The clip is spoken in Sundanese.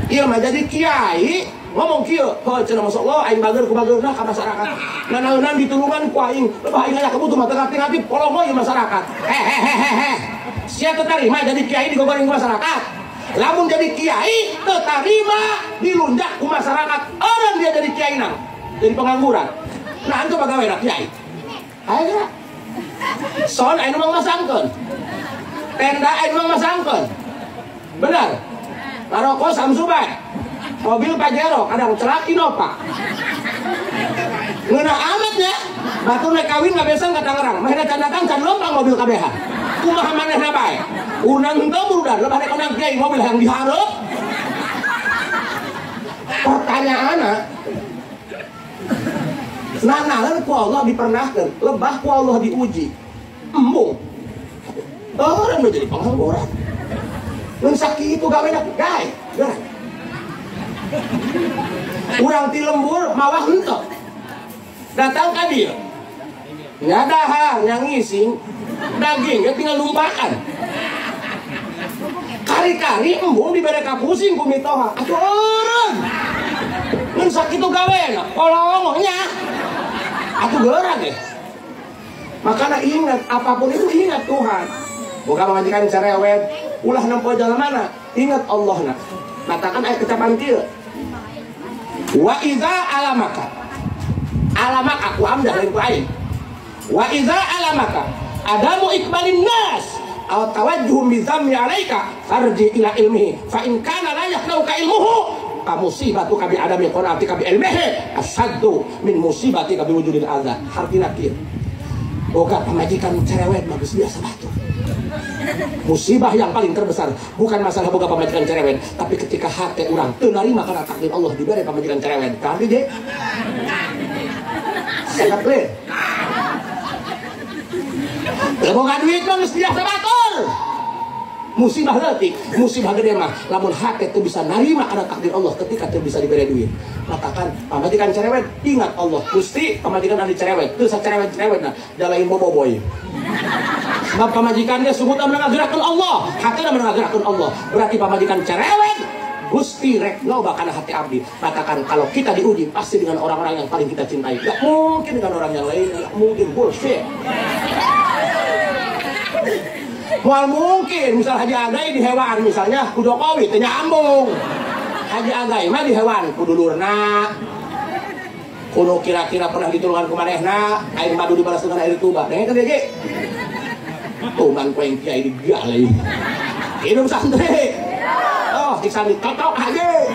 Ieu mah jadi kiai ngomong kieu, heuh cenah masyaallah aing bager ku bageurna ka masyarakat. Nanaonan ditulungan ku aing, lebah aing aya kebutuh mah teu ngarti-ngarti polongo ieu masyarakat. Hehehehe. Sia teu tarima jadi kiai digogoreng ku masyarakat. Lamun jadi kiai teu tarima dilunjak ku masyarakat. Orang dia jadi kiai nang jadi pengangguran. Nah antu pagaweana kiai. Aya geura. Son aya nu mangmasangkeun. Tenda aya nu mangmasangkeun. Benar. Ngarokok Samsubai. Mobil Pajero kadang celak Innova. Ngeunah amat nya. Batur rek kawin ngabesang ka Tangerang. Meh candakan can lempang mobil kabehan. Kumaha manehna bae. Unang henteu murudan lebah rek konang kiai mobil yang dihareup. Pertanyaanna nanaeun ku Allah dipernahkeun, lebah ku Allah diuji. Embung. Orang nu jadi pengangguran. Mun sakitu gawena gae, geura. Urang ti lembur mawah henteu. Datang ka dieu. Nya dahar, nya ngising, daging ge tinggal numpakan. Kari-kari embung dibere ka pusing ku mitoha. Atuh eureun. Mun sakitu gawena, kolong nya. Atuh geura ge. Makanya ingat, apapun itu ingat Tuhan. Bukan pamajikan cerewet, ulah nempo jalan mana, ingat Allah na. Katakan ayat kecapan kieu. Wa iza alamaka. Alamaka ku amdah lain ku aing. Wa iza alamaka adamu ikbalin nas aw tawajjuhum bi dzammi alaika farji ila ilmihi fa in kana la yakhnauka ilmuhu ka musibatuka bi adami qanaatika bi ilmihi asaddu min musibatika bi wujudil adza. Hartina kieu. Boga pamajikan cerewet mah geus biasa batur. Musibah yang paling terbesar bukan masalah boga pamajikan cerewet, tapi ketika hati urang teu narima kana takdir Allah dibere pamajikan cerewet. Kali je. Sangat clear. Boga duit mah geus biasa batur. Musibah leutik, musibah gede mah lamun hati teu bisa narima kana takdir Allah ketika teu bisa dibere duit. Katakan pamajikan cerewet, ingat Allah. Gusti pamajikan anu cerewet, teu sacerewet-cerewet nah, jalain boboboy. Sebab pamajikannya sungguh tak mengagerakkan Allah, hatena mengagerakkan Allah. Berarti pamajikan cerewet, Gusti rek loba kana hati abdi. Katakan kalau kita diuji pasti dengan orang-orang yang paling kita cintai. Gak mungkin dengan orang yang lain, gak mungkin, bullshit. Moal mungkin, misal Haji Agai di hewan misalnya ku Jokowi teu nyambung. Haji Agai mah di hewan ku dulurna. Kuno kira-kira pernah ditulungan ku manehna, air madu dibalas dengan air tuba. Denge kan ge? Tuman ku yang kiai digalai. Hidup santri. Oh, cik santri totok aja.